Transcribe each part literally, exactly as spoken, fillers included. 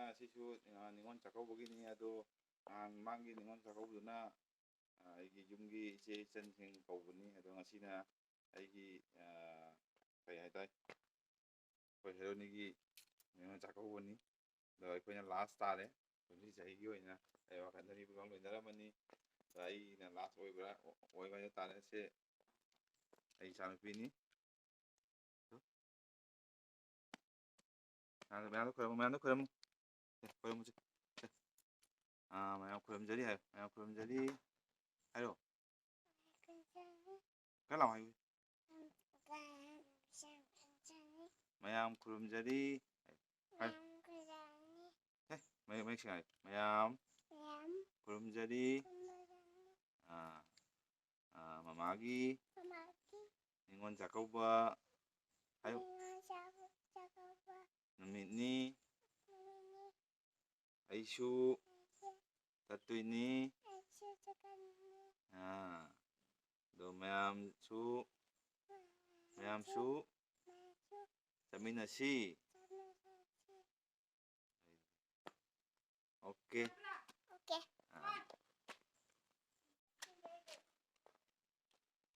ꯉꯁꯤꯁꯨ, ꯑ, ꯅꯤꯉꯣꯜ ꯆꯥꯛꯀꯧꯕꯒꯤꯅꯤ꯫ ꯑꯗꯣ ꯅꯍꯥꯟ ꯃꯃꯥꯡꯒꯤ ꯅꯤꯉꯣꯜ ꯆꯥꯛꯀꯧꯕꯗꯨꯅ, ꯑ, ꯑꯩꯒꯤ ꯌꯨꯝꯒꯤ ꯏꯆꯦ ꯏꯆꯟꯁꯤꯡ ꯀꯧꯕꯅꯤ꯫ ꯑꯗꯣ ꯉꯁꯤꯅ ꯑꯩꯒꯤ, ꯑ, ꯀꯩ ꯍꯥꯏꯇꯥꯔꯦ, ꯑꯩꯈꯣꯏ ꯍꯦꯔꯣꯅꯤꯒꯤ ꯅꯤꯉꯣꯜ ꯆꯥꯛꯀꯧꯕꯅꯤ꯫ ꯑꯗꯣ ꯑꯩꯈꯣꯏꯅ ꯂꯥꯁ ꯇꯥꯔꯦ꯫ ꯀꯨꯝꯁꯤ ꯆꯍꯤꯒꯤ ꯑꯣꯏꯅ ꯑꯩ ꯋꯥꯈꯜꯗ ꯃꯤ ꯄꯨꯝꯅꯃꯛ ꯂꯣꯏꯅꯔꯝꯃꯅꯤ꯫ ꯑꯗꯣ ꯑꯩꯅ ꯂꯥꯁ ꯑꯣꯏꯕ꯭ꯔꯥ, ꯑꯣꯏꯕ ꯍꯥꯏꯕ ꯇꯥꯔꯦ꯫ ꯁꯦ ꯑꯩ ꯏꯆꯥꯅꯨꯄꯤꯅꯤ꯫ ꯃꯌꯥꯝꯗ, ꯃꯌꯥꯝꯗ ꯈꯣꯏꯔꯝꯃꯨ, ꯃꯌꯥꯝꯗ ꯈꯣꯏꯔꯝꯃꯨ꯫ ꯁꯦ, ꯈꯣꯏꯔꯝꯃꯨꯁꯦ꯫ ꯁꯦ꯫ ꯑꯥ, ꯃꯌꯥꯝ ꯈꯣꯏꯔꯝꯖꯔꯤ ꯍꯥꯏꯌꯨ, ꯃꯌꯥꯝ ꯈꯣꯏꯔꯝꯖꯔꯤ ꯍꯥꯏꯌꯨ꯫ ꯀꯟꯅ ꯂꯥꯎ ꯍꯥꯏꯌꯨ꯫ ꯃꯌꯥꯝ ꯈꯨꯔꯨꯝꯖꯔꯤ꯫ ꯍꯥꯏꯌꯨ꯫ ꯃꯌꯥꯝ ꯈꯨꯔꯨꯝꯖꯔꯤ꯫ ꯑꯦ, ꯃꯌꯦꯛ, ꯃꯌꯦꯛ ꯁꯦꯡꯅ ꯍꯥꯏꯌꯨ꯫ ꯃꯌꯥꯝ ꯃꯌꯥꯝ ꯈꯨꯔꯨꯝꯖꯔꯤ꯫ ꯈꯨꯔꯨꯝꯖꯔꯤ꯫ ꯑꯥ, ꯑꯥ, ꯃꯃꯥꯒꯤ ꯃꯃꯥꯒꯤ ꯅꯤꯉꯣꯜ ꯆꯥꯛꯀꯧꯕ ꯍꯥꯏꯌꯨ꯫ ꯅꯤꯉꯣꯜ ꯆꯥꯛ-, ꯆꯥꯛꯀꯧꯕ ꯅꯨꯃꯤꯠꯅꯤ꯫ ꯅꯨꯃꯤꯠꯅꯤ꯫ ꯑꯩꯁꯨ ꯑꯩꯁꯨ ꯆꯠꯇꯣꯏꯅꯤ꯫ ꯑꯩꯁꯨ ꯆꯠꯀꯅꯤ꯫ ꯑꯥ, ꯑꯗꯣ ꯃꯌꯥꯝꯁꯨ, ꯃꯌꯥꯝꯁꯨ ꯃꯌꯥꯝꯁꯨ ꯃꯌꯥꯝꯁꯨ ꯆꯠꯃꯤꯟꯅꯁꯤ꯫ ꯆꯠꯃꯤꯟꯅꯁꯤ꯫ ꯑꯣꯀꯦ꯫ ꯑꯣꯀꯦ꯫ ꯑꯥ꯫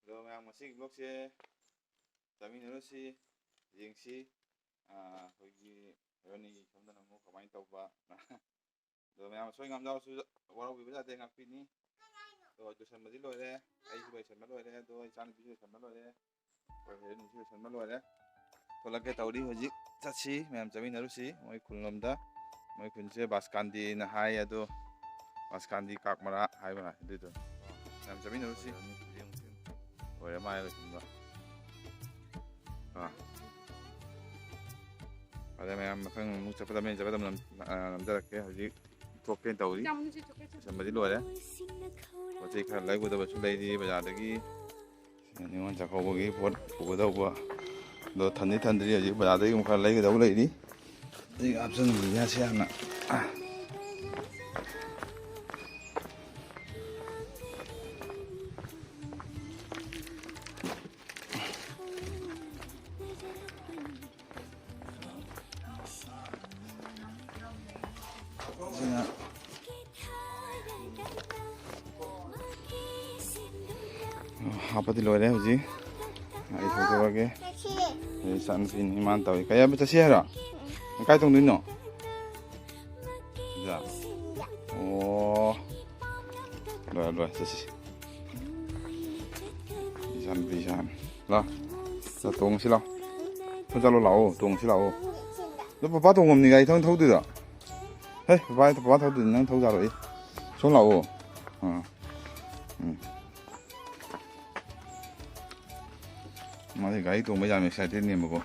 ꯑꯗꯣ ꯃꯌꯥꯝ, ꯉꯁꯤꯒꯤ vlogꯁꯦ ꯆꯥꯃꯤꯟꯅꯔꯨꯁꯤ, ꯌꯦꯡꯁꯤ꯫ ꯑꯥ, ꯑꯩꯈꯣꯏꯒꯤ ꯍꯦꯔꯣꯅꯤꯒꯤ ꯁꯣꯝꯗꯅ ꯑꯃꯨꯛ ꯀꯃꯥꯏꯅ ꯇꯧꯕ? ꯑꯗꯣ ꯃꯌꯥꯝ ꯑꯁꯣꯏ ꯑꯉꯥꯝ ꯌꯥꯎꯔꯁꯨ ꯋꯥꯔꯧꯕꯤꯕ ꯌꯥꯗꯦ, ꯉꯥꯛꯄꯤꯅꯤ꯫ ꯑꯗꯣ ꯂꯣꯏꯁꯟꯕꯗꯤ ꯂꯣꯏꯔꯦ, ꯑꯩꯁꯨ ꯂꯣꯏꯁꯟꯕ ꯂꯣꯏꯔꯦ, ꯑꯗꯣ ꯏꯆꯥꯅꯨꯄꯤꯁꯨ ꯂꯣꯏꯁꯟꯕ ꯂꯣꯏꯔꯦ, ꯑꯩꯈꯣꯏ ꯍꯦꯔꯣꯅꯤꯁꯨ ꯂꯣꯏꯁꯟꯕ ꯂꯣꯏꯔꯦ꯫ ꯊꯣꯛꯂꯛꯀꯦ ꯇꯧꯔꯤ ꯍꯧꯖꯤꯛ꯫ ꯆꯠꯁꯤ, ꯃꯌꯥꯝ ꯆꯠꯃꯤꯟꯅꯔꯨꯁꯤ ꯃꯣꯏ ꯈꯨꯜꯂꯣꯝꯗ꯫ ꯃꯣꯏ ꯈꯨꯟꯁꯦ ꯕꯥꯁꯀꯥꯟꯗꯤꯅ ꯍꯥꯏ, ꯑꯗꯣ ꯕꯥꯁꯀꯥꯟꯗꯤ ꯀꯥꯛꯃꯔꯥ ꯍꯥꯏꯕ꯭ꯔꯥ ꯑꯗꯨꯏꯗꯣ꯫ ꯃꯌꯥꯝ ꯆꯠꯃꯤꯟꯅꯔꯨꯁꯤ꯫ ꯑꯣꯏꯔ ꯃꯥꯜꯂꯦ ꯂꯣꯏꯁꯤꯟꯕ꯫ ꯑꯥ꯫ ꯑꯗ ꯃꯌꯥꯝ ꯃꯊꯪ ꯑꯃꯨꯛ ꯆꯠꯄꯗ, ꯃꯌꯥꯝ ꯆꯠꯄꯗ ꯅꯝ-, ꯑ, ꯅꯝꯖꯔꯛꯀꯦ꯫ ꯍꯧꯖꯤꯛ ꯊꯣꯛꯀꯦꯅ ꯇꯧꯔꯤ꯫ ꯂꯣꯏꯁꯟꯕꯗꯤ ꯂꯣꯏꯔꯦ꯫ ꯄꯣꯠ ꯆꯩ ꯈꯔ ꯂꯩꯒꯗꯕꯁꯨ ꯂꯩꯔꯤ ꯕꯖꯥꯔꯗꯒꯤ꯫ ꯅꯤꯉꯣꯜ ꯆꯥꯛꯀꯧꯕꯒꯤ ꯄꯣꯠ ꯄꯨꯒꯗꯧꯕ ꯑꯗꯣ ꯊꯟꯗꯤ ꯊꯟꯗ꯭ꯔꯤ꯫ ꯍꯧꯖꯤꯛ ꯕꯖꯥꯔꯗꯒꯤ ꯑꯃꯨꯛ ꯈꯔ ꯂꯩꯒꯗꯧꯕ ꯂꯩꯔꯤ꯫ ꯍꯧꯖꯤꯛ ꯍꯥꯞꯆꯤꯟꯈꯤꯁꯤ ꯍꯥꯟꯅ꯫ ꯍꯥꯞꯄꯗꯤ ꯂꯣꯏꯔꯦ ꯍꯧꯖꯤꯛ꯫ ꯑꯩ ꯊꯧꯗꯣꯛꯑꯒꯦ꯫ ꯑꯩ ꯏꯆꯥꯅꯨꯄꯤꯅꯤ, ꯏꯃꯥꯅ ꯇꯧꯏ꯫ ꯀꯩ ꯍꯥꯏꯕ? ꯆꯠꯁꯤ ꯍꯥꯏꯔꯣ? ꯀꯥꯏ ꯇꯣꯡꯗꯣꯏꯅꯣ? ꯁꯤꯗ? ꯑꯣ꯫ ꯂꯣꯏꯔꯦ, ꯂꯣꯏꯔꯦ, ꯆꯠꯁꯤ꯫ ꯏꯆꯥꯅꯨꯄꯤ, ꯏꯆꯥꯅꯤ꯫ ꯂꯥꯎ꯫ ꯂꯥꯎ, ꯇꯣꯡꯁꯤ ꯂꯥꯎ꯫ ꯐꯠ ꯆꯠꯂꯣ ꯂꯥꯛꯑꯣ, ꯇꯣꯡꯁꯤ ꯂꯥꯛꯑꯣ꯫ ꯑꯗꯣ ꯄꯄꯥ ꯇꯣꯡꯐꯝꯅꯤ ꯒꯥꯔꯤ ꯊꯧ-, ꯊꯧꯗꯣꯏꯗꯣ? ꯍꯦ, ꯄꯄꯥ, ꯄꯄꯥ ꯊꯧꯗꯣꯏꯅꯤ, ꯅꯪ ꯊꯧ ꯌꯥꯔꯣꯏ꯫ ꯁꯣꯝ ꯂꯥꯛꯑꯣ꯫ ꯑꯥ꯫ ꯎꯝ꯫ ꯃꯥꯗꯤ ꯒꯥꯔꯤ ꯇꯣꯡꯕ ꯌꯥꯝ excited ꯅꯦꯝꯕꯀꯣ꯫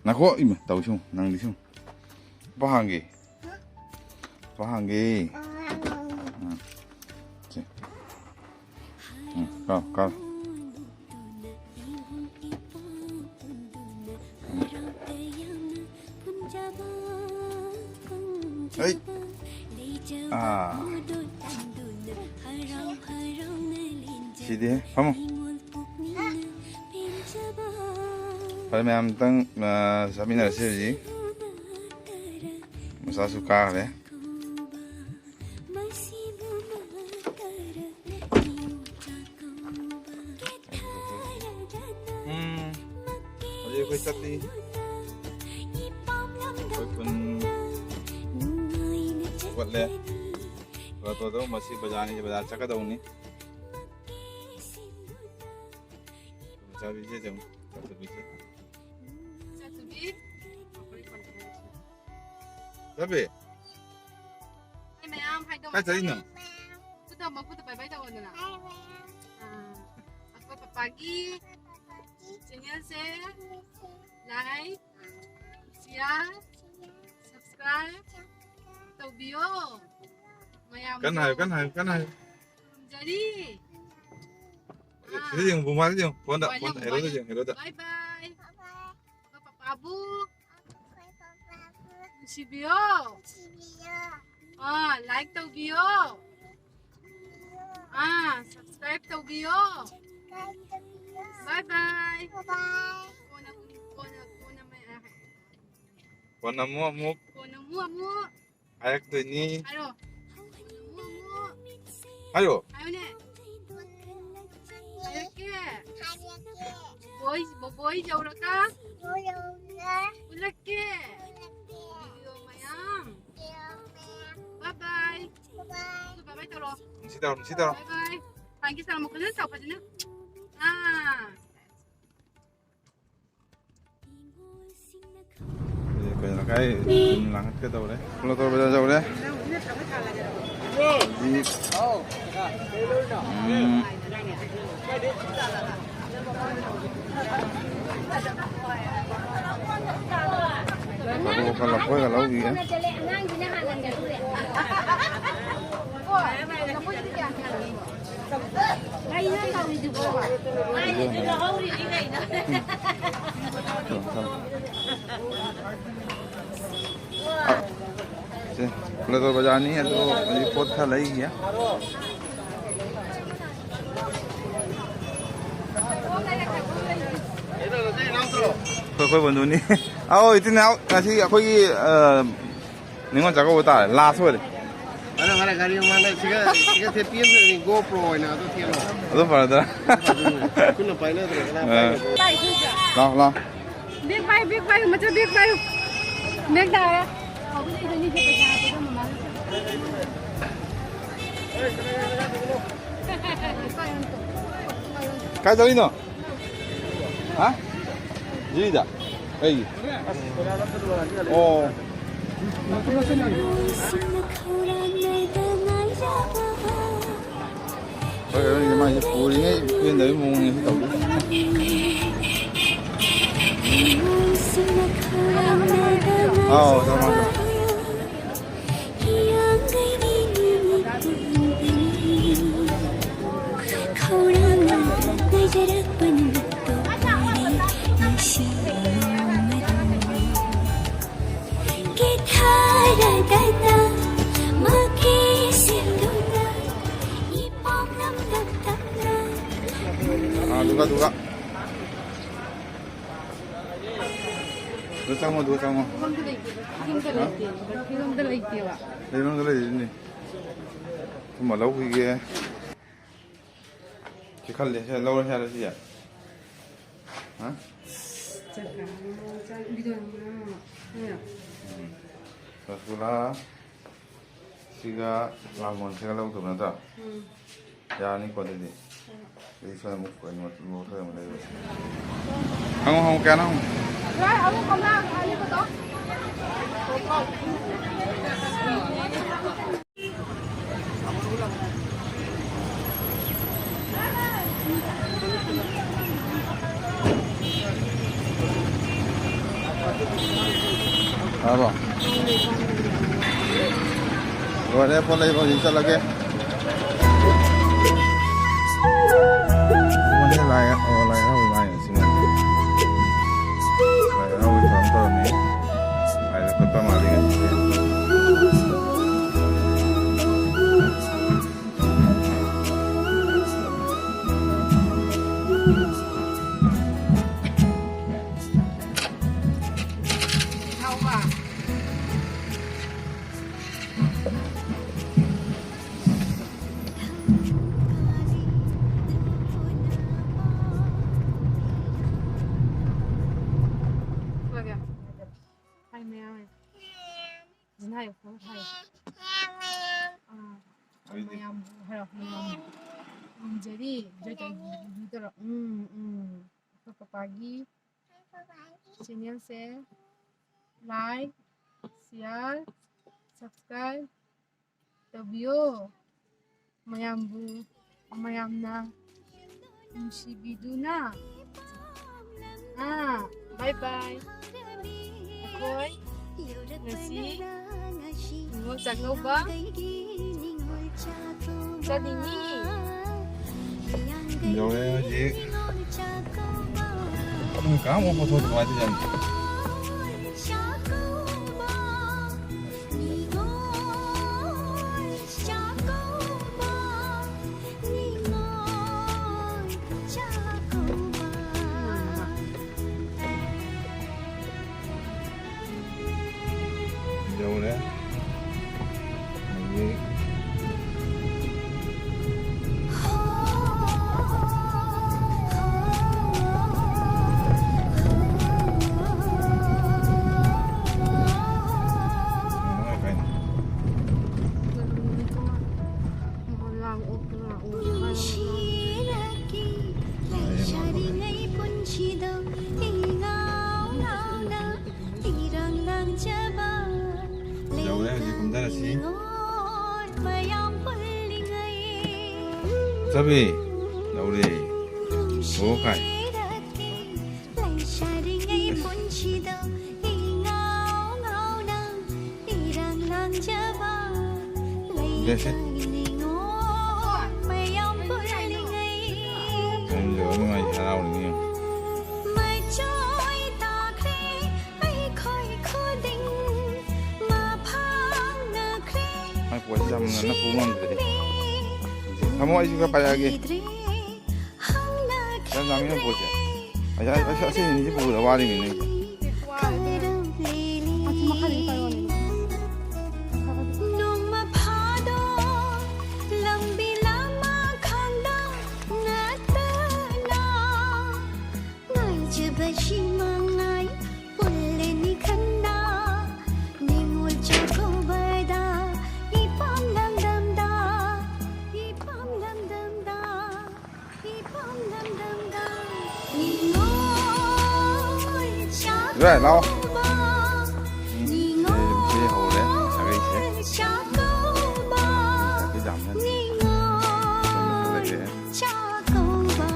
ꯉꯥꯏꯈꯣ, ꯏꯃꯥ, ꯇꯧꯁꯤ ꯌꯦꯡꯉꯨ, ꯅꯪꯗꯤ ꯁꯨꯝ꯫ ꯄꯄꯥ ꯍꯥꯡꯒꯦ꯫ ꯄꯄꯥ ꯍꯥꯡꯒꯦ꯫ ꯎꯝ꯫ ꯁꯦ꯫ ꯎꯝ, ꯀꯥꯎ, ꯀꯥꯎ꯫ ꯍꯩ꯫ ꯑꯥ꯫ ꯁꯤꯗꯤ ꯐꯝꯃꯣ꯫ ꯐꯔꯦ, ꯃꯌꯥꯝ ꯑꯝꯇꯪ, ꯑ, ꯆꯥꯃꯤꯟꯅꯔꯁꯤ ꯍꯧꯖꯤꯛ꯫ ꯃꯆꯥꯁꯨ ꯀꯥꯈ꯭ꯔꯦ꯫ ꯎꯝ꯫ ꯍꯧꯖꯤꯛ ꯑꯩꯈꯣꯏ ꯆꯠꯂꯤ꯫ ꯑꯩꯈꯣꯏ ꯈꯨꯟ ꯍꯧꯒꯠꯂꯦ꯫ ꯂꯣꯇꯣꯗꯣ ꯃꯁꯤ ꯕꯖꯥꯔꯅꯤ, ꯕꯖꯥꯔ ꯆꯠꯀꯗꯧꯅꯤ꯫ ꯆꯥꯕꯤꯁꯦ ꯆꯪꯉꯨ꯫ ꯆꯥꯕꯤꯁꯦ꯫ ꯆꯥꯕꯤ꯫ ꯆꯥꯕꯤ꯫ ꯑꯩ ꯃꯌꯥꯝ ꯍꯥꯏꯗꯣꯛ ꯀꯥꯏ ꯆꯠꯂꯤꯅꯣ? ꯈꯨꯗꯣ ꯃꯈꯨꯠꯇ ꯕꯥꯏ ꯕꯥꯏ ꯇꯧꯑꯣꯗꯅ꯫ ꯑꯥ, ꯑꯩꯈꯣꯏ ꯄꯄꯥꯒꯤ ꯆꯦꯅꯦꯜꯁꯦ ꯂꯥꯏꯛ, ꯁꯤꯌꯥꯔ, ꯁꯕꯁꯀ꯭ꯔꯥꯏꯕ ꯇꯧꯕꯤꯌꯣ꯫ ꯃꯌꯥꯝ ꯀꯟꯅ ꯍꯥꯏꯌꯨ, ꯀꯟꯅ ꯍꯥꯏꯌꯨ, ꯀꯟꯅ ꯍꯥꯏꯌꯨ꯫ ꯈꯨꯔꯨꯝꯖꯔꯤ꯫ ꯁꯤꯗ ꯌꯦꯡꯉꯨ, ꯕꯨꯃꯥꯗ ꯌꯦꯡꯉꯨ, ꯐꯣꯟꯗ, ꯕꯨꯃꯥ ꯐꯣꯟꯗ, ꯌꯦꯡꯉꯨ, ꯍꯦꯔꯣꯗ ꯕꯨꯃꯥ ꯌꯦꯡꯉꯨ, ꯍꯦꯔꯣꯗ꯫ ꯕꯥꯏ ꯕꯥꯏ꯫ ꯄꯄꯥꯕꯨ ꯅꯨꯡꯁꯤꯕꯤꯌꯣ꯫ ꯑꯥ, ꯂꯥꯏꯛ ꯇꯧꯕꯤꯌꯣ꯫ ꯑꯥ, ꯁꯕꯁꯀ꯭ꯔꯥꯏꯕ ꯇꯧꯕꯤꯌꯣ꯫ ꯕꯥꯏ ꯕꯥꯏ꯫ ꯀꯣꯟꯅ, ꯀꯣꯟꯅ, ꯀꯣꯟꯅ ꯃꯌꯥꯝ ꯍꯥꯏ-, ꯀꯣꯟꯅ ꯑꯃꯨꯛ, ꯑꯃꯨꯛ ꯀꯣꯟꯅ ꯑꯃꯨꯛ, ꯑꯃꯨꯛ ꯍꯥꯏꯔꯛꯇꯣꯏꯅꯤ꯫ ꯍꯥꯏꯔꯣ꯫ ꯀꯣꯟꯅ ꯑꯃꯨꯛ, ꯑꯃꯨꯛ ꯍꯥꯏꯔꯣ꯫ ꯍꯥꯏꯌꯨꯅꯦ꯫ ꯍꯥꯏꯔꯛꯀꯦ꯫ ꯕꯣꯕꯣꯏ, ꯕꯣꯕꯣꯏ ꯌꯧꯔꯒ ꯎꯜꯂꯛꯀꯦ꯫ ꯚꯤꯗꯤꯑꯣ ꯃꯌꯥꯝ꯫ ꯕꯥꯏ ꯕꯥꯏ꯫ ꯕꯥꯏ ꯕꯥꯏ ꯇꯧꯔꯣ꯫ ꯁꯤ ꯇꯧꯔꯣ, ꯁꯤ ꯇꯧꯔꯣ꯫ ꯕꯥꯏ ꯕꯥꯏ꯫ ꯊꯦꯡꯀ꯭ꯌꯨ ꯇꯧꯔꯣ꯫ ꯐꯖꯅ ꯇꯧ, ꯐꯖꯅ꯫ ꯑꯥ꯫ ꯀꯩꯅꯣ ꯀꯥꯏ ꯂꯥꯡꯈꯠꯀꯗꯧꯔꯦ꯫ ꯄꯣꯂꯣꯇꯣꯔ ꯕꯖꯥꯔ ꯌꯧꯔꯦ꯫ ꯍꯧꯖꯤꯛ, ꯎꯝ꯫ ꯈꯔ ꯂꯐꯣꯏꯒ ꯂꯧꯈꯤꯒꯦ꯫ ꯀꯩꯅꯣ ꯇꯧꯔꯤꯗꯨꯕꯣ? ꯃꯥꯏꯗꯁꯨ ꯂꯧꯍꯧꯔꯤꯅꯤ ꯀꯩꯅꯣ꯫ ꯁꯦ, ꯄꯣꯂꯣꯇꯣꯔ ꯕꯖꯥꯔꯅꯤ, ꯑꯗꯣ ꯍꯧꯖꯤꯛ ꯄꯣꯠ ꯈꯔ ꯂꯩꯈꯤꯒꯦ꯫ ꯑꯩꯈꯣꯏ, ꯑꯩꯈꯣꯏ ꯕꯟꯙꯨꯅꯤ꯫ ꯑꯧ, ꯏꯆꯤꯟ ꯏꯅꯥꯎ, ꯉꯁꯤ ꯑꯩꯈꯣꯏꯒꯤ, ꯑ, ꯅꯤꯉꯣꯜ ꯆꯥꯛꯀꯧꯕ ꯇꯥꯔꯦ, ꯂꯥꯁ ꯑꯣꯏꯔꯦ꯫ ꯃꯥꯅ, ꯃꯥꯅ ꯒꯥꯔꯤ ꯃꯃꯥꯡꯗ ꯁꯤꯒ, ꯁꯤꯒ ꯊꯦꯠꯄꯤ ꯑꯃ ꯂꯩꯔꯦ, GoPro ꯑꯣꯏꯅ ꯑꯗꯨ ꯊꯦꯠꯂꯣ꯫ ꯑꯗꯨ ꯐꯔꯗ꯭ꯔꯥ? ꯑꯗꯨꯅ ꯄꯥꯏꯅꯗ꯭ꯔꯦ, ꯀꯅꯥ ꯑ꯫ ꯄꯥꯏꯅꯕ? ꯂꯥꯛꯑꯣ, ꯂꯥꯛꯑꯣ꯫ ꯕꯦꯛ ꯄꯥꯏꯌꯨ, ꯕꯦꯛ ꯄꯥꯏꯌꯨ, ꯃꯆꯥ ꯕꯦꯛ ꯄꯥꯏꯌꯨ꯫ ꯕꯦꯛ ꯇꯥꯔꯦ꯫ ꯀꯥꯏ ꯆꯠꯂꯤꯅꯣ? ꯍꯥ? ꯖꯤꯔꯤꯗ? ꯀꯩꯒꯤ? ꯑꯣ꯫ ꯍꯣꯏ, ꯍꯣꯏ, ꯃꯥꯏꯁꯦ ꯄꯨꯔꯤꯉꯩ ꯄꯦꯟꯗꯕꯩ ꯃꯑꯣꯡꯅꯤ ꯁꯤ ꯇꯧꯗꯣꯏꯁꯦ꯫ ꯑꯥꯎ, ꯆꯪꯉꯣ, ꯆꯪꯉꯣ꯫ ꯈꯧꯔꯥꯡꯅ ꯉꯥꯏꯖꯔꯛꯄ ꯅꯨꯃꯤꯠꯇꯣ ꯑꯣꯏꯔꯦ ꯉꯁꯤ ꯅꯣꯡꯃꯗꯤ꯫ ꯀꯦꯊꯔꯗꯅ ꯃꯀꯦꯁꯤꯡꯗꯨꯅ ꯏꯄꯣꯝ ꯅꯝꯗꯝ ꯇꯝꯅ ꯑꯥ, ꯑꯗꯨꯒ, ꯑꯗꯨꯒ꯫ ꯑꯗꯨ ꯆꯪꯉꯣ, ꯑꯗꯨ ꯆꯪꯉꯣ꯫ ꯌꯨꯝꯗ ꯂꯩꯇꯦ꯫ ꯌꯨꯝꯗ ꯍꯥ? ꯂꯩꯇꯦ꯫ ꯌꯨꯝꯗ ꯂꯩꯇꯦꯕ꯫ ꯂꯩꯐꯝꯗ ꯂꯩꯔꯤꯅꯤ꯫ ꯊꯨꯝꯕ ꯂꯧꯈꯤꯒꯦ꯫ ꯁꯤ ꯈꯜꯂꯦ, ꯁꯤ ꯂꯧꯔꯁꯤ ꯍꯥꯏꯔꯣ ꯁꯤꯁꯦ? ꯍꯥ? ꯆꯠꯈ꯭ꯔꯦ꯫ ꯆꯥꯛ ꯚꯤꯗꯤꯑꯣ ꯅꯝꯕ꯫ ꯎꯝ꯫ ꯔꯁꯒꯨꯂꯥ ꯁꯤꯒ ꯂꯥꯜꯃꯣꯟꯁꯤꯒ ꯂꯧꯗꯕ ꯅꯠꯇ꯭ꯔꯣ? ꯎꯝ꯫ ꯌꯥꯔꯅꯤꯀꯣ ꯑꯗꯨꯗꯤ꯫ ꯍꯣꯏ꯫ ꯑꯩ ꯁ꯭ꯋꯥꯏ ꯑꯃꯨꯛ ꯀꯩꯅꯣ ꯂꯧꯊꯣꯛ ꯑꯃꯨꯛ ꯂꯩꯔꯨꯔꯦ꯫ ꯍꯪꯉꯣ, ꯍꯪꯉꯣ, ꯀꯌꯥꯅꯣ ꯍꯪꯉꯣ꯫ ꯌꯥꯏ, ꯑꯃꯨꯛ ꯀꯣꯝꯂꯥ ꯑꯅꯤꯒꯗꯣ꯫ ꯇꯥꯔꯕꯣ? ꯂꯣꯏꯔꯦ, ꯄꯣꯠ ꯂꯩꯕ, ꯍꯧꯖꯤꯛ ꯆꯠꯂꯒꯦ꯫ ꯃꯣꯏꯁꯦ ꯂꯥꯏ, ꯑꯣ, ꯂꯥꯏ ꯍꯔꯥꯎꯕ ꯃꯥꯜꯂꯦ ꯉꯁꯤ ꯃꯣꯏꯁꯦ꯫ ꯂꯥꯏ ꯍꯔꯥꯎꯕꯒꯤ ꯊꯧꯔꯝ ꯇꯧꯔꯝꯃꯤ꯫ ꯂꯥꯏꯗ ꯀꯠꯄ ꯃꯥꯜꯂꯤ ꯉꯁꯤꯁꯦ꯫ ꯍꯥꯏ ꯃꯌꯥꯝ꯫ ꯐꯖꯅ ꯍꯥꯏꯌꯨ, ꯐꯖꯅ ꯍꯥꯏꯌꯨ꯫ ꯑꯥ, ꯃꯌꯥꯝ ꯍꯥꯏꯔꯣ, ꯃꯌꯥꯝ꯫ ꯎꯝ, ꯖꯦꯔꯤ, ꯖꯣꯏꯇꯣꯟ, ꯎꯝ, ꯎꯝ꯫ ꯑꯩꯈꯣꯏ ꯄꯄꯥꯒꯤ ꯆꯦꯅꯦꯜꯁꯦ like, share, subscribe ꯇꯧꯕꯤꯌꯣ꯫ ꯃꯌꯥꯝꯕꯨ, ꯃꯌꯥꯝꯅ ꯅꯨꯡꯁꯤꯕꯤꯗꯨꯅ꯫ ꯑꯥ, bye bye꯫ ꯑꯩꯈꯣꯏ ꯉꯁꯤ ꯅꯤꯉꯣꯜ ꯆꯥꯛꯀꯧꯕ ꯆꯠꯂꯤꯅꯤ꯫ ꯌꯧꯔꯦ ꯍꯧꯖꯤꯛ꯫ ꯅꯣꯏ ꯀꯅꯥꯝ ꯑꯣꯛꯄ ꯊꯣꯛꯇꯦ, ꯀꯃꯥꯏꯅ ꯇꯧꯔꯤꯖꯥꯠꯅꯣ? ꯌꯧꯔꯦ꯫ ꯍꯧꯖꯤꯛ ꯆꯥꯕꯤ ꯂꯧꯔꯦ꯫ ꯑꯣ ꯀꯥꯏ꯫ ꯗꯦꯁꯦ꯫ ꯅꯪꯁꯨ ꯅꯨꯡꯉꯥꯏ ꯍꯔꯥꯎꯔꯤꯅꯤ꯫ ꯃꯥꯏ ꯄꯣꯠꯁꯤ ꯌꯥꯝꯅ ꯅꯞꯄꯨ ꯉꯝꯗ꯭ꯔꯦ꯫ ꯊꯝꯃꯣ, ꯑꯩꯁꯨ ꯈꯔ ꯄꯥꯏꯔꯛꯑꯒꯦ꯫ ꯌꯥꯝ ꯌꯥꯝꯃꯤ ꯄꯣꯠꯁꯦ꯫ ꯑꯁ, ꯑꯁ, ꯑꯁꯤ ꯑꯅꯤꯁꯤ ꯄꯨꯕꯗ ꯋꯥꯔꯤꯃꯤꯅꯦ꯫ ꯅꯣꯡꯃ ꯐꯥꯗꯣꯛ ꯂꯝꯕꯤ ꯂꯃꯈꯥꯡꯗ ꯅꯠꯇꯅ ꯉꯥꯏꯖꯕꯁꯤ ꯃꯉꯥꯏ ꯄꯨꯜꯂꯦꯅꯤ ꯈꯟꯅ ꯅꯤꯉꯣꯜ ꯆꯥꯛꯀꯧꯕꯗ ꯏꯄꯥꯝ ꯂꯝꯗꯝꯗ, ꯏꯄꯥꯝ ꯂꯝꯗꯝꯗ, ꯏꯄꯥꯝ ꯂꯝꯗꯝꯗ ꯅꯤꯉꯣꯜ ꯏꯕꯥꯏ, ꯂꯥꯛꯑꯣ꯫ ꯆꯥꯛꯀꯧꯕ, ꯎꯝ, ꯅꯤꯉꯣꯜ ꯁꯤ ꯍꯧꯔꯦ, ꯁꯥꯒꯩꯁꯦ꯫ ꯆꯥꯛꯀꯧꯕ, ꯁꯤ ꯌꯥꯝ ꯍꯦꯟꯅ ꯅꯤꯉꯣꯜ ꯂꯩꯔꯦ꯫ ꯆꯥꯛꯀꯧꯕ꯫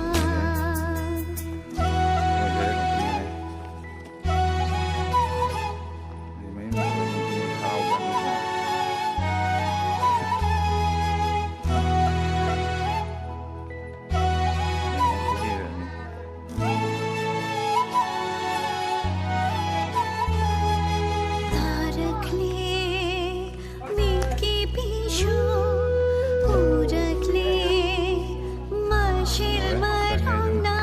ꯇꯥꯔꯛꯂꯦ ꯃꯤꯠꯀꯤ ꯄꯤꯁꯨꯝ ꯎꯔꯛꯂꯦ ꯃꯁꯤꯜ ꯃꯔꯣꯡꯅ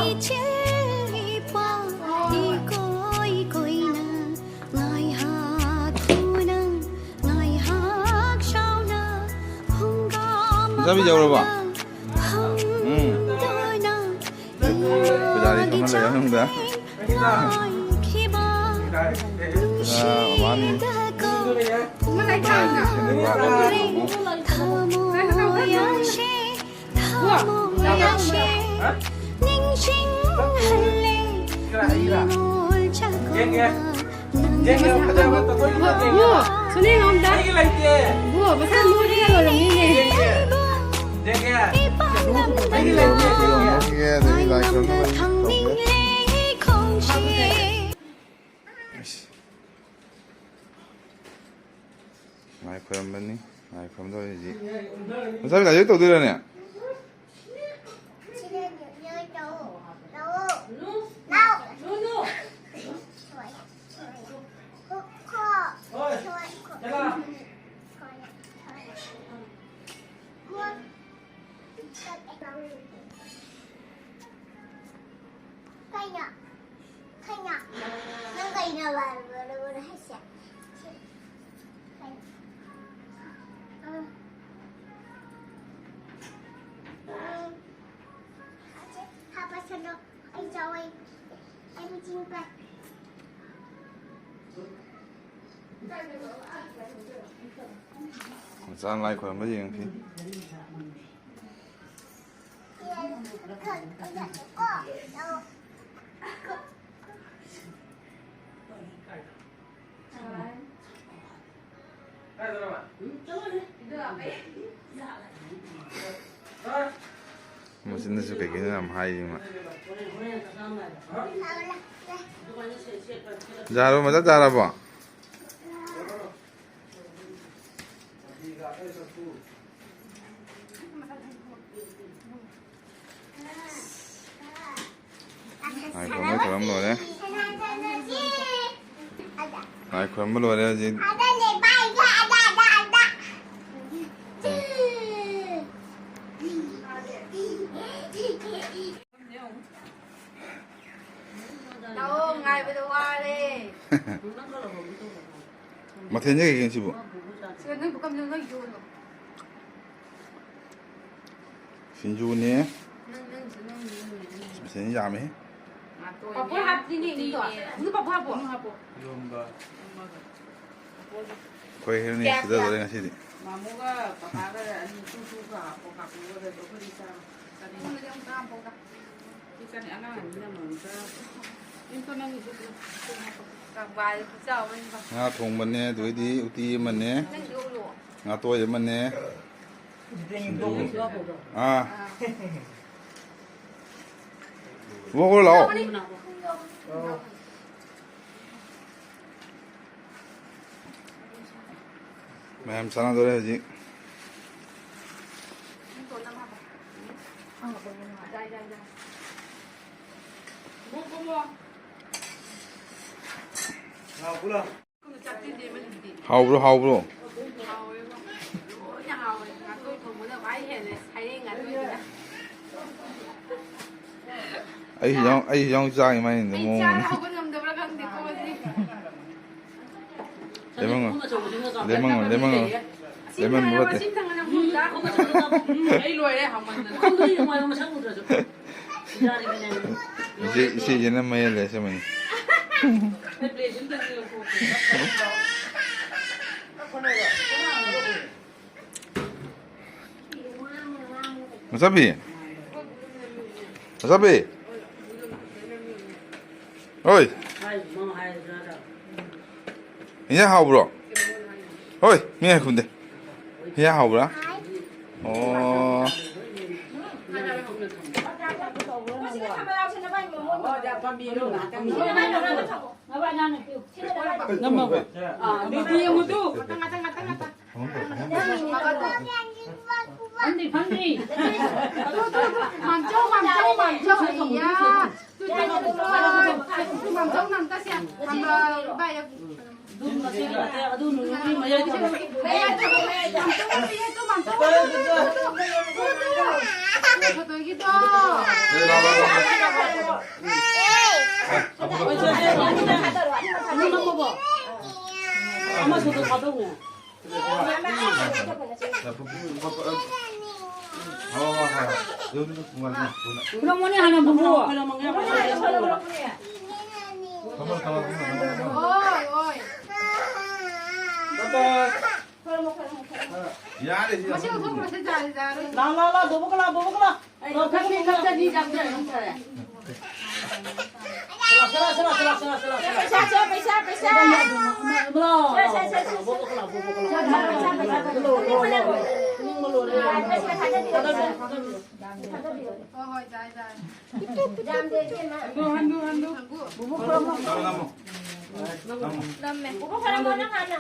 ꯏꯆꯦꯜ ꯏꯄꯥ ꯏꯀꯣꯏ ꯀꯣꯏꯅ ꯉꯥꯏꯍꯥꯛ ꯊꯨꯅ ꯉꯥꯏꯍꯥꯛ ꯁꯥꯎꯅ ꯍꯨꯡꯒꯥꯝ ꯆꯥꯕꯤ ꯌꯧꯔꯕꯣ? ꯎꯝ꯫ ꯄꯨꯖꯥꯔꯤ ꯐꯝꯃ ꯂꯩꯔꯦ ꯃꯅꯨꯡꯗ꯫ ꯄꯨꯖꯥ ꯃꯃꯥꯅꯤ꯫ ꯁꯨꯅꯦ ꯉꯝꯗ꯫ ꯃꯁꯥ ꯅꯣꯏꯕꯅ ꯂꯣꯏꯔꯝꯅꯤꯅꯦ꯫ ꯈꯣꯏꯔꯝꯕꯅꯤ꯫ ꯂꯥꯏ ꯈꯣꯏꯔꯝꯗꯧꯔꯤ ꯍꯧꯖꯤꯛ꯫ ꯃꯆꯥ ꯂꯥꯏꯁꯣꯏ ꯇꯧꯗꯣꯏꯔꯅꯦ? ꯀꯩꯅꯣ? ꯀꯩꯅꯣ? ꯅꯪ ꯀꯩꯅꯣ ꯕꯔ ꯕꯔ ꯕꯔ ꯍꯥꯏꯁꯦ? ꯀꯩꯅꯣ? ꯎꯝ꯫ ꯎꯝ꯫ ꯍꯥꯄꯁꯅꯨ꯫ ꯑꯩ ꯆꯥꯎꯋꯦ꯫ ꯑꯩ ꯃꯆꯤꯟ ꯄꯥꯏ꯫ ꯃꯆꯥꯅ ꯂꯥꯏ ꯈꯣꯏꯔꯝꯕ ꯌꯦꯡꯉꯛꯈꯤ꯫ ꯃꯆꯤꯟꯗꯁꯨ ꯀꯩ ꯀꯩꯅꯣ ꯌꯥꯝ ꯍꯥꯏꯔꯤ ꯃꯥ꯫ ꯌꯥꯔꯕꯣ, ꯃꯆꯥ ꯆꯥꯔꯕꯣ? ꯂꯥꯏ ꯈꯨꯔꯨꯝꯕ ꯈꯨꯔꯨꯝ ꯂꯣꯏꯔꯦ꯫ ꯂꯥꯏ ꯈꯨꯔꯨꯝꯕ ꯂꯣꯏꯔꯦ ꯍꯧꯖꯤꯛ꯫ ꯂꯥꯛꯑꯣ, ꯉꯥꯏꯕꯗ ꯋꯥꯔꯦ꯫ ꯃꯊꯦꯜꯁꯦ ꯀꯩꯀꯩꯅꯣ ꯁꯤꯕꯨ? ꯁꯤꯗ ꯅꯣꯏ ꯄꯨꯈꯝꯗꯨ ꯅꯣꯏ ꯌꯣꯜꯂꯣ꯫ ꯁꯤꯡꯖꯨꯅꯦ꯫ ꯅꯪ, ꯅꯪ, ꯅꯪ, ꯅꯪ, ꯅꯪ꯫ ꯃꯊꯦꯜ ꯌꯥꯝꯃꯦ꯫ ꯄꯥꯐꯣꯔ ꯍꯥꯞꯇꯤꯅꯦ, ꯏꯅꯦꯗꯣ꯫ ꯑꯗꯨ ꯄꯥꯐꯣꯔ ꯍꯥꯞꯄꯣ꯫ ꯏꯔꯣꯝꯕ꯫ ꯑꯩꯈꯣꯏ ꯍꯦꯔꯣꯅꯤ ꯁꯤꯗ ꯂꯣꯏꯔꯦ ꯉꯁꯤꯗꯤ꯫ ꯃꯥꯃꯣꯒ ꯄꯄꯥꯒ ꯑꯅꯤ ꯇꯨ ꯇꯨ ꯀꯥ ꯍꯥꯞꯄꯣ, ꯀꯥꯞꯄꯣ, ꯑꯗꯨꯒ ꯑꯩꯈꯣꯏꯗꯤ ꯆꯥꯔꯣ꯫ ꯆꯥꯅꯤꯡꯉꯦ꯫ ꯑꯩꯉꯣꯟꯗꯗꯤ ꯑꯃꯨꯛꯇ ꯍꯥꯞꯄꯛꯎꯗ꯫ ꯁꯤ ꯆꯥꯅꯤꯡ-, ꯑꯉꯥꯡ ꯑꯅꯤꯅ ꯑꯃꯃꯝ ꯆꯥꯔꯣ꯫ ꯏꯪꯀꯣ ꯅꯪꯒꯤꯁꯨ ꯑꯗꯨꯝ ꯍꯥꯞꯄꯛꯑꯣ꯫ ꯋꯥꯏ ꯈꯨꯆꯥꯎ ꯑꯃꯅꯤꯀꯣ꯫ ꯉꯥ ꯊꯣꯡꯕꯅꯦ, ꯑꯗꯨꯗꯩꯗꯤ ꯎꯇꯤ ꯑꯃꯅꯦ, ꯅꯪꯒꯤꯁꯨ ꯎꯠꯂꯣ꯫ ꯉꯥꯇꯣꯏ ꯑꯃꯅꯦ꯫ ꯁꯤꯡꯖꯨ꯫ ꯑꯥ꯫ ꯑꯥ꯫ ꯂꯥꯛꯑꯣ꯫ ꯑꯣ꯫ ꯃꯌꯥꯝ ꯆꯥꯟꯅꯗꯣꯔꯦ ꯍꯧꯖꯤꯛ꯫ ꯍꯥꯎꯕ꯭ꯔꯣ, ꯍꯥꯎꯕ꯭ꯔꯣ? ꯑꯩ ꯌꯥꯎ-, ꯑꯩ ꯌꯥꯎ ꯆꯥꯒꯦ ꯃꯥꯏꯅꯤꯗ ꯑꯩ ꯃꯑꯣꯡ ꯆꯥꯕ ꯑꯃ꯫ ꯍꯧꯒꯠ ꯉꯝꯗꯕ꯭ꯔꯥ ꯈꯪꯗꯦꯀꯣ ꯁꯤ꯫ Lemon, lemon, lemon. ꯂꯦꯃꯟ ꯃꯔꯨ ꯑꯇꯦꯛ꯫ ꯑꯩ ꯂꯣꯏꯔꯦ ꯍꯥꯎꯃꯟꯗꯅ꯫ ꯏꯆꯦ, ꯏꯆꯦꯁꯤꯅ ꯃꯌꯦꯜꯂꯦ ꯑꯁꯦꯡꯕꯩꯅꯤ꯫ ꯃꯆꯥꯄꯤ꯫ ꯃꯆꯥꯄꯤ꯫ ꯍꯣꯏ꯫ ꯏꯟꯖꯥꯡ ꯍꯥꯎꯕ꯭ꯔꯣ? ꯍꯣꯏ, ꯃꯤ ꯍꯥꯏ ꯈꯨꯝꯗꯦ꯫ ꯏꯟꯖꯥꯡ ꯍꯥꯎꯕ꯭ꯔꯥ? ꯑꯣ꯫ ꯅꯝꯃꯕ? ꯑꯥ, ꯑꯗꯨꯗꯤ ꯌꯦꯡꯉꯨ ꯇꯨ꯫ ꯐꯝꯗ꯭ꯔꯤ, ꯐꯝꯗ꯭ꯔꯤ꯫ ꯃꯥꯝꯆꯧ, ꯃꯥꯝꯆꯧ, ꯃꯥꯝꯆꯧ, ꯑꯌꯥ꯫ ꯇꯨ, ꯇꯨ, ꯇꯨ, ꯇꯨ, ꯃꯥꯝꯆꯧ ꯅꯝꯇ ꯁꯦ꯫ ꯑꯗꯨ ꯅꯨꯃꯤꯠꯀꯤ ꯃꯌꯥꯏꯗ ꯃꯌꯥꯏꯗ, ꯃꯥꯝꯆꯧ ꯅꯝꯇ ꯁꯦ, ꯇꯨ, ꯃꯥꯝꯆꯧ ꯅꯝꯇ ꯁꯦ, ꯇꯨ, ꯇꯨ, ꯇꯨ, ꯇꯨ꯫ ꯐꯣꯇꯣꯒꯤꯗꯣ꯫ ꯑꯃꯁꯨ ꯊꯥꯗꯧꯅꯦ꯫ ꯈꯨꯔꯨꯝꯃꯣꯅꯦ ꯍꯥꯟꯅ ꯕꯨꯕꯣꯛ꯫ ꯍꯣꯏ, ꯍꯣꯏ꯫ ꯌꯥꯔꯦ, ꯁꯤ ꯃꯁꯤ ꯂꯧꯊꯣꯛꯈ꯭ꯔꯁꯦ, ꯌꯥꯔꯦ, ꯌꯥꯔꯦ꯫ ꯂꯥ, ꯂꯥ, ꯂꯥ, ꯕꯨꯕꯣꯛ ꯂꯥ, ꯕꯨꯕꯣꯛ ꯂꯥ꯫ ꯂꯧꯊꯣꯛꯈ꯭ꯔꯁꯦ, ꯂꯧꯊꯣꯛꯈ꯭ꯔꯁꯦ꯫ ꯄꯩꯁꯥ ꯁꯦ, ꯄꯩꯁꯥ, ꯄꯩꯁꯥ꯫ ꯁꯦ, ꯁꯦ, ꯁꯦ, ꯁꯦ, ꯁꯦ꯫ ꯍꯣꯏ, ꯍꯣꯏ, ꯌꯥꯏ, ꯌꯥꯏ꯫ ꯍꯟꯗꯨ, ꯍꯟꯗꯨ, ꯍꯟꯗꯨ꯫ ꯅꯝꯃꯦ꯫ ꯕꯨꯕꯣꯛ ꯈꯔ ꯃꯣꯟꯅ ꯍꯥꯟꯅ꯫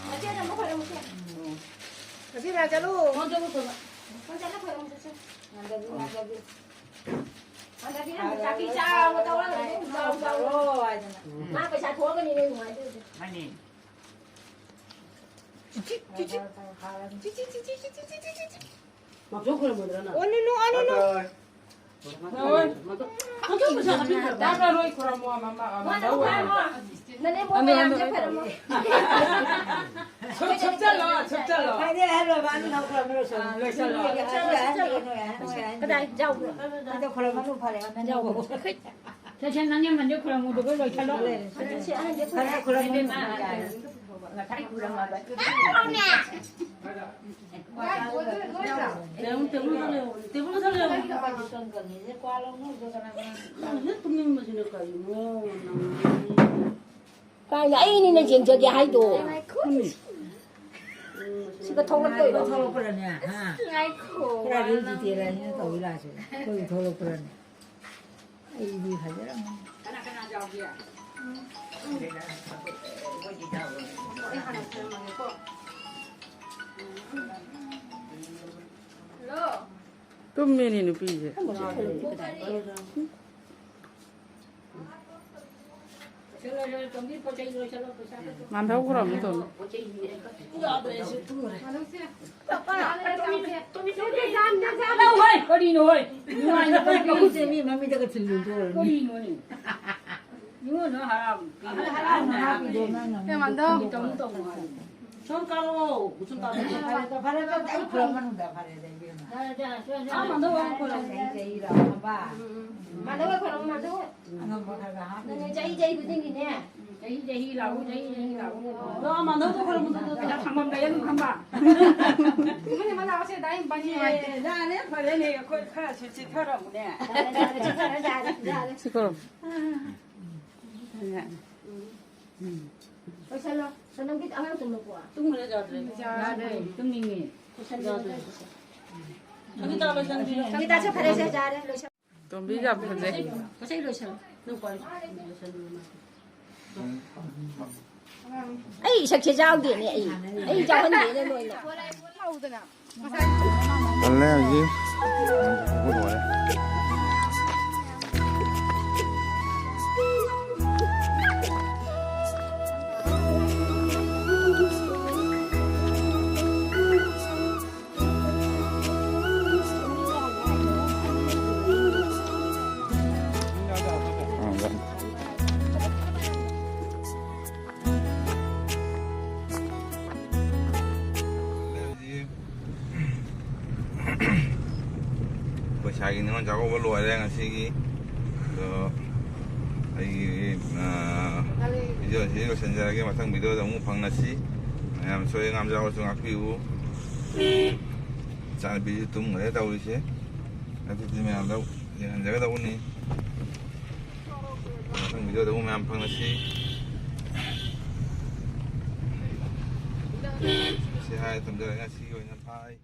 ꯃꯆꯦ ꯅꯪ ꯈꯣꯏꯔꯝꯃꯨꯁꯦ꯫ ꯉꯁꯤ ꯃꯌꯥꯝ ꯆꯠꯂꯨ꯫ ꯐꯣꯟ ꯆꯠꯂꯨ ꯈꯣꯏꯔꯝꯃꯨ꯫ ꯐꯣꯟ ꯆꯠꯂꯨ ꯈꯣꯏꯔꯝꯃꯨ ꯆꯠꯁꯦ꯫ ꯉꯟꯗꯕꯤ, ꯉꯟꯗꯕꯤ꯫ ꯉꯟꯗꯕꯤ ꯅꯪ ꯆꯥꯛꯇꯤ ꯆꯥꯔꯕꯣ? ꯇꯧꯔꯒ ꯑꯗꯨꯝ ꯆꯥꯎ, ꯆꯥꯎ꯫ ꯃꯥ ꯄꯩꯁꯥ ꯊꯣꯛꯑꯒꯅꯤ ꯅꯣꯏ ꯅꯨꯡꯉꯥꯏꯗꯣꯏꯁꯦ꯫ ꯃꯥꯅꯤ꯫ ꯆꯤꯆꯤ, ꯆꯤꯆꯤ꯫ ꯆꯤꯆꯤ, ꯆꯤꯆꯤ, ꯆꯤꯆꯤ꯫ ꯃꯥꯝꯇꯣꯟ ꯈꯣꯏꯔꯝꯃꯨꯗ꯭ꯔꯥ ꯅꯪ? ꯑꯣ, ꯅꯣ, ꯅꯣ, ꯑꯣ, ꯅꯣ꯫ ꯇꯥꯕ꯭ꯔꯥ? ꯂꯣꯏ ꯈꯣꯏꯔꯝꯃꯣ, ꯑꯃ, ꯑꯃ, ꯑꯃ, ꯃꯥꯝꯇꯣꯟ ꯂꯧ ꯈꯣꯏꯔꯝꯃꯣ꯫ ꯈꯣꯏꯔꯝꯃꯣ꯫ ꯅꯅꯦꯝꯕꯣꯛ ꯑꯃ, ꯃꯌꯥꯝꯁꯦ ꯑꯃ꯫ ꯈꯣꯏꯔꯝꯃꯣ꯫ ꯁꯨꯝ ꯁꯨꯞꯆꯜꯂꯣ, ꯁꯨꯞꯆꯜꯂꯣ꯫ ꯐꯔꯦ, ꯍꯥꯏꯔꯣ, ꯃꯥꯅꯤ, ꯅꯪ ꯈꯣꯏꯔꯝꯃꯣ, ꯂꯣꯏꯁꯜꯂꯣ꯫ ꯑꯥ, ꯂꯣꯏꯁꯜꯂꯣ꯫ ꯅꯣꯏꯒꯤ ꯑꯍꯟꯒꯤ ꯑꯍꯟꯒꯤ ꯅꯣꯏ ꯑꯍꯟꯒꯤ꯫ ꯀꯗꯥꯏ? ꯌꯥꯎꯕ꯭ꯔꯣ? ꯑꯗꯣ ꯈꯣꯏꯔꯝꯃꯅꯨ, ꯐꯔꯦ, ꯃꯥ ꯌꯥꯎꯕ꯭ꯔꯣ? ꯅꯅꯦꯝꯕꯣꯛ꯫ ꯁꯦ, ꯁꯦ, ꯅꯪ ꯌꯥꯝꯃꯟꯗꯦ, ꯈꯣꯏꯔꯝꯃꯨꯗꯨꯒ ꯂꯣꯏꯁꯜꯂꯣ꯫ ꯁꯤ ꯑꯍꯟꯁꯦ ꯈꯣꯏꯔꯝꯃꯣ꯫ ꯐꯔꯦ, ꯈꯣꯏꯔꯝꯃꯅꯨ, ꯌꯥꯔꯦ꯫ ꯉꯁꯥꯏ ꯈꯣꯏꯔꯝꯃꯕ꯫ ꯇꯦꯕꯜ, ꯇꯦꯕꯜ ꯃꯊꯛꯇ ꯂꯩꯌꯣ꯫ ꯅꯪ ꯍꯦꯛ ꯇꯨꯝꯅꯤꯡꯕꯁꯤꯅ ꯀꯔꯤꯅꯣ, ꯅꯪ? ꯀꯥꯏꯅ ꯑꯩꯅꯤꯅ ꯌꯦꯡꯖꯒꯦ ꯍꯥꯏꯗꯣ꯫ ꯁꯤꯒ ꯊꯣꯛꯂꯛꯇꯣꯏꯔꯣ? ꯊꯣꯛꯂꯛꯄ꯭ꯔꯅꯦ? ꯍꯥ? ꯉꯥꯏꯈꯣ꯫ ꯄꯨꯔꯥ ꯔꯤꯜ ꯗꯤꯇꯦꯜ ꯍꯥꯏꯅ ꯇꯧꯔꯤ ꯂꯥꯛꯑꯁꯦ꯫ ꯑꯩꯈꯣꯏꯒꯤ ꯊꯣꯛꯂꯛꯄ꯭ꯔꯅꯦ? ꯑꯩꯗꯤ ꯐꯖꯔꯝꯃꯅꯤ꯫ ꯀꯅꯥ ꯀꯅꯥ ꯌꯥꯎꯒꯦ? ꯎꯝ꯫ ꯑꯩ ꯍꯥꯟꯅ ꯊꯝꯃꯒꯦꯀꯣ꯫ ꯎꯝ꯫ ꯍꯜꯂꯣ꯫ ꯇꯨꯝꯃꯦꯅꯦ ꯅꯨꯄꯤꯁꯦ꯫ ꯃꯥꯟꯊꯧ ꯈꯨꯔꯝꯃꯨ ꯇꯧꯅꯤ꯫ ꯀꯔꯤꯅꯣ ꯍꯣꯏ? ꯅꯨꯡꯉꯥꯏꯅ ꯇꯧꯕꯤꯌꯨ꯫ ꯃꯃꯤꯠꯇꯒ ꯊꯤꯜꯂꯨ ꯇꯧꯔꯅꯤ꯫ ꯀꯔꯤꯅꯣꯅꯦ? ꯅꯤꯉꯣꯜꯗꯣ ꯍꯔꯥꯎ-, ꯍꯔꯥꯎꯅ ꯍꯥꯞꯄꯤꯗꯣ ꯅꯪꯅ꯫ ꯀꯩ ꯃꯥꯟꯗꯧ? ꯇꯧꯅꯨ, ꯇꯧꯅꯨ ꯍꯥꯏ꯫ ꯁꯣꯝ ꯀꯥꯔꯛꯑꯣ, ꯁꯣꯝ ꯀꯥꯔꯛꯑꯣ꯫ ꯐꯔꯦ, ꯐꯔꯦ, ꯐꯔꯦ, ꯑꯩ ꯈꯨꯔꯝꯃꯅꯨꯗ, ꯐꯔꯦꯗ, ꯏꯕꯦꯝꯃ꯫ ꯌꯥꯔꯦ, ꯌꯥꯔꯦ, ꯌꯥꯔꯦ꯫ ꯑꯥ, ꯃꯥꯟꯗꯧ ꯍꯣꯏ ꯈꯨꯔꯝꯃꯣ꯫ ꯆꯍꯤ, ꯆꯍꯤ ꯂꯥꯛꯑꯣ, ꯈꯪꯕ? ꯎꯝ, ꯎꯝ, ꯎꯝ꯫ ꯃꯥꯟꯗꯧ ꯍꯣꯏ ꯈꯨꯔꯝꯃꯣ, ꯃꯥꯟꯗꯧ ꯍꯣꯏ꯫ ꯑꯉꯝꯕ ꯈꯔ ꯈꯔ ꯍꯥꯞꯄꯤ꯫ ꯅꯪ ꯆꯍꯤ, ꯆꯍꯤ ꯈꯨꯗꯤꯡꯒꯤꯅꯦ꯫ ꯎꯝ, ꯆꯍꯤ, ꯆꯍꯤ ꯂꯥꯛꯑꯣ, ꯆꯍꯤ, ꯆꯍꯤ ꯂꯥꯛꯑꯣ꯫ ꯑꯗꯣ ꯑꯥ, ꯃꯥꯟꯗꯧꯗꯣ ꯈꯨꯔꯝꯃꯣ, ꯑꯗꯣ, ꯑꯗꯣ꯫ ꯄꯩꯁꯥ ꯐꯪꯐꯝ ꯂꯩꯔ ꯑꯗꯨꯝ ꯈꯪꯕ꯫ ꯏꯃꯥꯅꯦ, ꯃꯥ ꯂꯥꯛꯑꯣꯁꯦ, ꯗꯥ ꯏꯝꯕꯥꯅꯤ ꯍꯣꯏ꯫ ꯑꯦ, ꯌꯥꯔꯦ, ꯐꯔꯦꯅꯦ, ꯑꯩꯈꯣꯏ ꯈꯔꯁꯨ ꯆꯤꯊꯔꯝꯃꯨꯅꯦ꯫ ꯌꯥꯔꯦ, ꯌꯥꯔꯦ, ꯆꯤꯊꯔꯦ, ꯌꯥꯔꯦ, ꯌꯥꯔꯦ꯫ ꯁꯤ ꯈꯨꯔꯝ꯫ ꯎꯝ꯫ ꯂꯣꯏꯁꯜꯂꯣ꯫ ꯁꯣꯅꯝꯒꯤ ꯑꯉꯥꯡ ꯇꯨꯝꯃꯕꯣ? ꯇꯨꯝꯈ꯭ꯔꯦ, ꯌꯥꯗ꯭ꯔꯦ꯫ ꯌꯥꯗ꯭ꯔꯦ, ꯇꯨꯝꯅꯤꯡꯉꯦ꯫ ꯂꯣꯏꯁꯜꯂꯣ꯫ ꯌꯥꯗ꯭ꯔꯦ꯫ ꯁꯪꯒꯤꯇꯥ, ꯂꯣꯏꯁꯜꯂꯣ꯫ ꯁꯪꯒꯤꯇꯥꯁꯨ ꯐꯔꯦꯁꯦ, ꯌꯥꯔꯦ, ꯂꯣꯏꯁꯜꯂꯣ꯫ ꯇꯣꯝꯕꯤ ꯌꯥꯝ ꯐꯖꯩ꯫ ꯉꯁꯤ ꯂꯣꯏꯁꯜꯂꯣ꯫ ꯅꯪ ꯄꯥꯏꯌꯨ꯫ ꯂꯣꯏꯁꯜꯂꯣ꯫ ꯑꯩ ꯏꯁꯛꯁꯦ ꯌꯥꯎꯗꯦꯅꯦ꯫ ꯑꯩ ꯑꯩ ꯌꯥꯎꯍꯟꯗꯦꯅꯦ ꯅꯣꯏꯅ꯫ ꯇꯜꯂꯦ ꯍꯧꯖꯤꯛ꯫ ꯂꯣꯏꯔꯦ꯫ ꯄꯩꯁꯥꯒꯤ ꯅꯤꯉꯣꯜ ꯆꯥꯛꯀꯧꯕ ꯂꯣꯏꯔꯦ ꯉꯁꯤꯒꯤ꯫ ꯑꯗꯣ ꯑꯩꯒꯤ, ꯑ, video ꯁꯤ ꯂꯣꯏꯁꯤꯟꯖꯔꯒꯦ꯫ ꯃꯊꯪ video ꯗ ꯑꯃꯨꯛ ꯐꯪꯅꯁꯤ꯫ ꯃꯌꯥꯝ ꯁꯣꯏ ꯉꯥꯝ ꯌꯥꯎꯔꯁꯨ ꯉꯥꯛꯄꯤꯌꯨ꯫ ꯏꯆꯥꯅꯨꯄꯤꯁꯨ ꯇꯨꯝꯈ꯭ꯔꯦ ꯇꯧꯔꯤꯁꯦ꯫ ꯑꯗꯨꯗꯤ ꯃꯌꯥꯝꯗ ꯌꯦꯡꯍꯟꯖꯒꯗꯧꯕꯅꯤ꯫ ꯃꯊꯪ video ꯗ ꯑꯃꯨꯛ ꯃꯌꯥꯝ ꯐꯪꯅꯁꯤ꯫ ꯁꯤ ꯍꯥꯏ ꯊꯝꯖꯔꯒꯦ ꯉꯁꯤꯒꯤ ꯑꯣꯏꯅ bye꯫